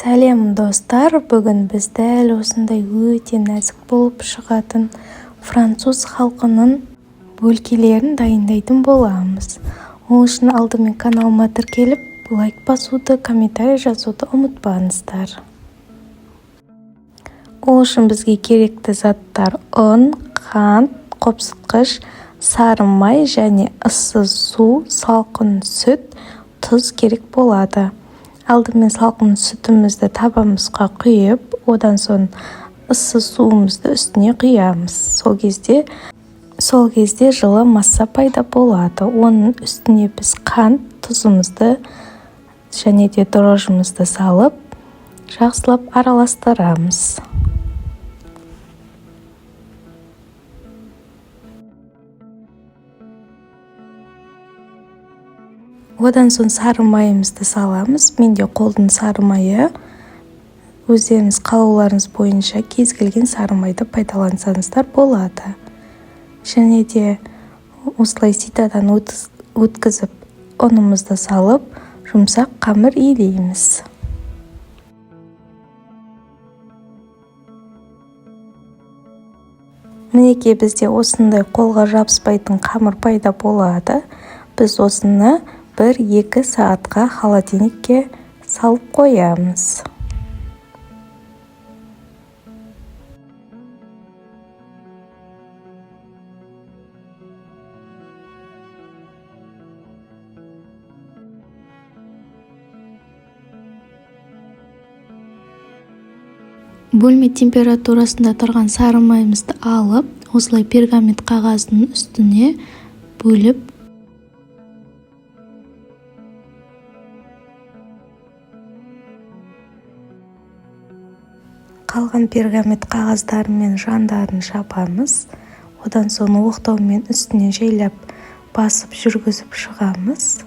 Сәлем, достар! Бүгін біз дәл осындай өте нәзік болып шығатын француз халқының бөлкелерін дайындайтын боламыз. Ол үшін алдымен каналыма тіркеліп, лайк басуды, комментарий жазуды ұмытпаңыздар. Ол үшін бізге керекті заттар: ұн, қант, қопсытқыш, сары май және ыссы су, салқын сүт, тұз керек болады. Алдымен салқын сүтімізді табамызға құйып, одан соң ыссы суымызды үстіне құямыз. Сол кезде жылы масса пайда болады. Оның үстіне біз қант, тұзымызды және де дрожжымызды салып, жақсылап араластырамыз. Одан соң сары майымызды саламыз. Менде қолдың сары майы. Өздеріңіз қалауларыңыз бойынша кез келген сары майды пайдалансаңыздар болады. Және де осылай ситадан өткізіп, ұнымызды салып, жұмсақ қамыр илейміз. Мінекей, бізде осындай қолға жабыспайтын қамыр пайда болады. Біз осыны 1-2 сағатқа холодильникке салып қоямыз. Бөлме температурасында тұрған сары майымызды алып, осылай пергамент қағазының үстіне бөліп, қалған пергамент қағаздарымен жандарын жабамыз. Одан соң оқтаумен үстінен жайлап басып, жүргізіп шығамыз.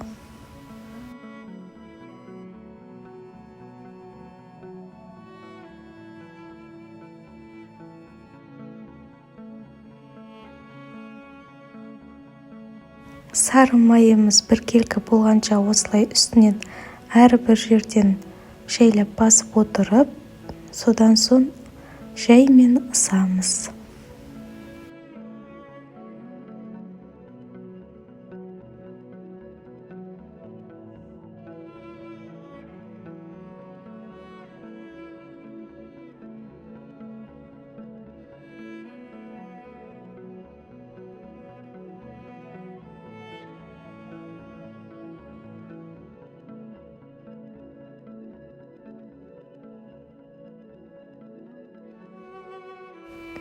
Сары майымыз біркелкі болғанша осылай үстінен әрбір жерден жайлап басып отырып, содан соң жаймен ысамыз.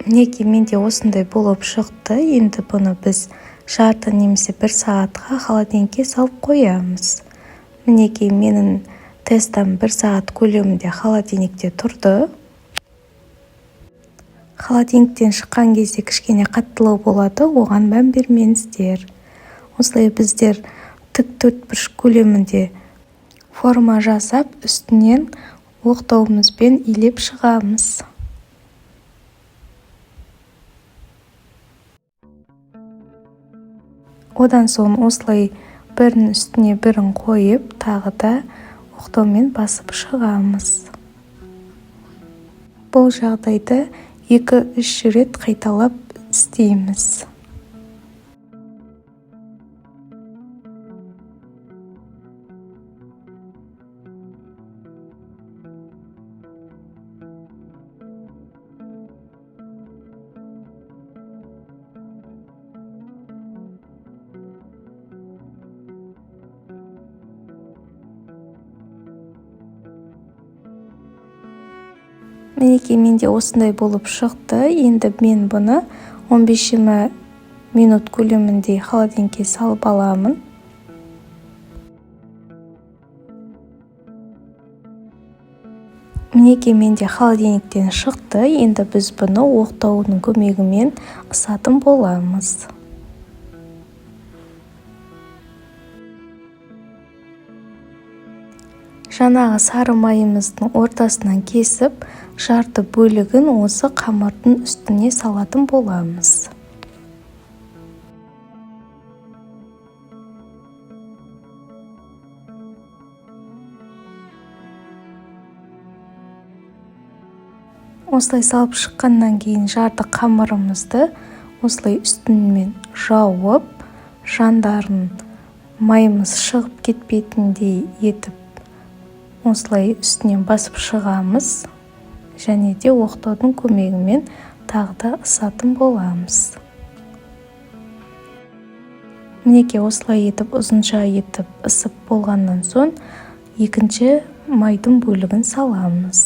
Мінекей, менде осындай болып шықты. Енді бұны біз жарты немесе бір сағатқа холодильникке салып қоямыз. Мінекей, менің тестом бір сағат көлемінде холодильникте тұрды. Холодильниктен шыққан кезде кішкене қаттылау болады, оған мән бермеңіздер. Осылай біздер тік төртбұрыш көлемінде форма жасап, үстінен оқтауымызбен илеп шығамыз. Одан соң осылай бірінің үстіне бірін қойып, тағы да оқтаумен басып шығамыз. Бұл жағдайды 2-3 рет қайталап істейміз. Мінекей, менде осындай болып шықты. Енді мен бұны 15-20 минут көлемінде холодильникке салып аламын. Мінекей, менде холодильниктен шықты. Енді біз бұны оқтаудың көмегімен ысатын боламыз. Жаңағы сары майымыздың ортасынан кесіп, жарты бөлігін осы қамырдың үстіне салатын боламыз. Осылай салып шыққаннан кейін жарты қамырымызды осылай үстімен жауып, жандарын майымыз шығып кетпейтіндей етіп осылай үстінен басып шығамыз. Және де оқтаудың көмегімен тағы да ысатын боламыз. Мінекей, осылай етіп ұзынша етіп ысып болғаннан соң екінші майдың бөлігін саламыз.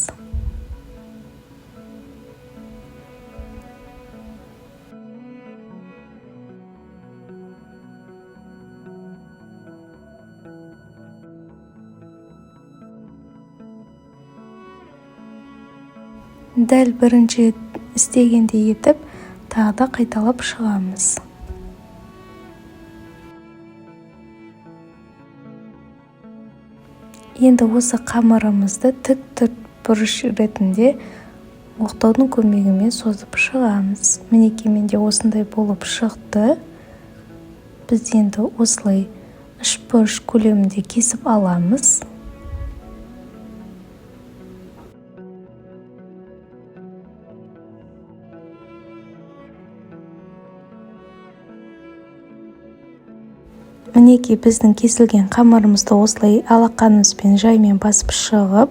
Дәл бірінші істегендей етіп тағы да қайталап шығамыз. Енді осы қамырымызды тік төрт бұрыш ретінде оқтаудың көмегімен созып шығамыз. Мінекей, менде осындай болып шықты. Біз енді осылай үш бұрыш көлемінде кесіп аламыз. Мінекей, біздің кесілген қамырымызды осылай алақанымызбен жаймен басып шығып,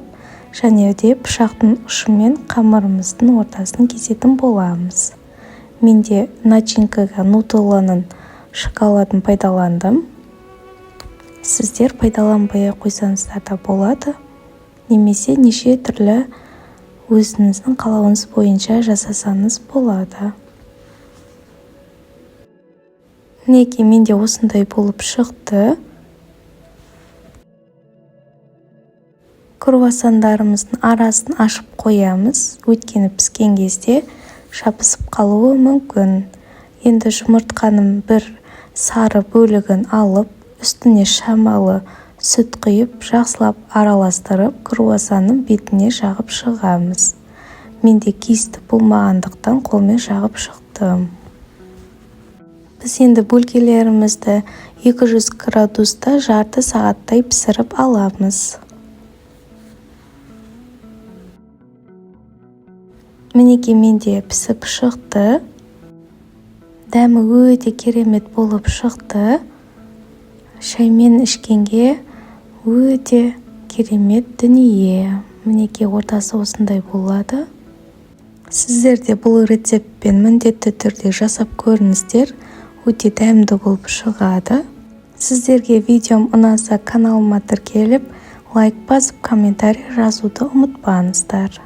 және де пышақтың ұшымен қамырымыздың ортасын кесетін боламыз. Менде начинкаға нутелланың шоколадын пайдаландым. Сіздер пайдаланбай ақ қойсаңыздар да болады, немесе неше түрлі өзіңіздің қалауыңыз бойынша жасасаңыз болады. Мінекей, менде осындай болып шықты. Круассандарымыздың арасын ашып қоямыз, өйткені піскен кезде жабысып қалуы мүмкін. Енді жұмыртқаның бір сары бөлігін алып, үстіне шамалы сүт құйып, жақсылап араластырып, круассанның бетіне жағып шығамыз. Менде кисті болмағандықтан қолмен жағып шықтым. Біз енді бөлкелерімізді 200 градуста жарты сағаттай пісіріп аламыз. Мінекей, менде пісіп шықты. Дәмі өте керемет болып шықты. Шаймен ішкенге өте керемет дүние. Мінекей, ортасы осындай болады. Сіздер де бұл рецептпен міндетті түрде жасап көріңіздер. Өте дәмді болып шығады. Сіздерге видеом ұнаса, каналыма тіркеліп, лайк басып, комментарий жазуды ұмытпаңыздар.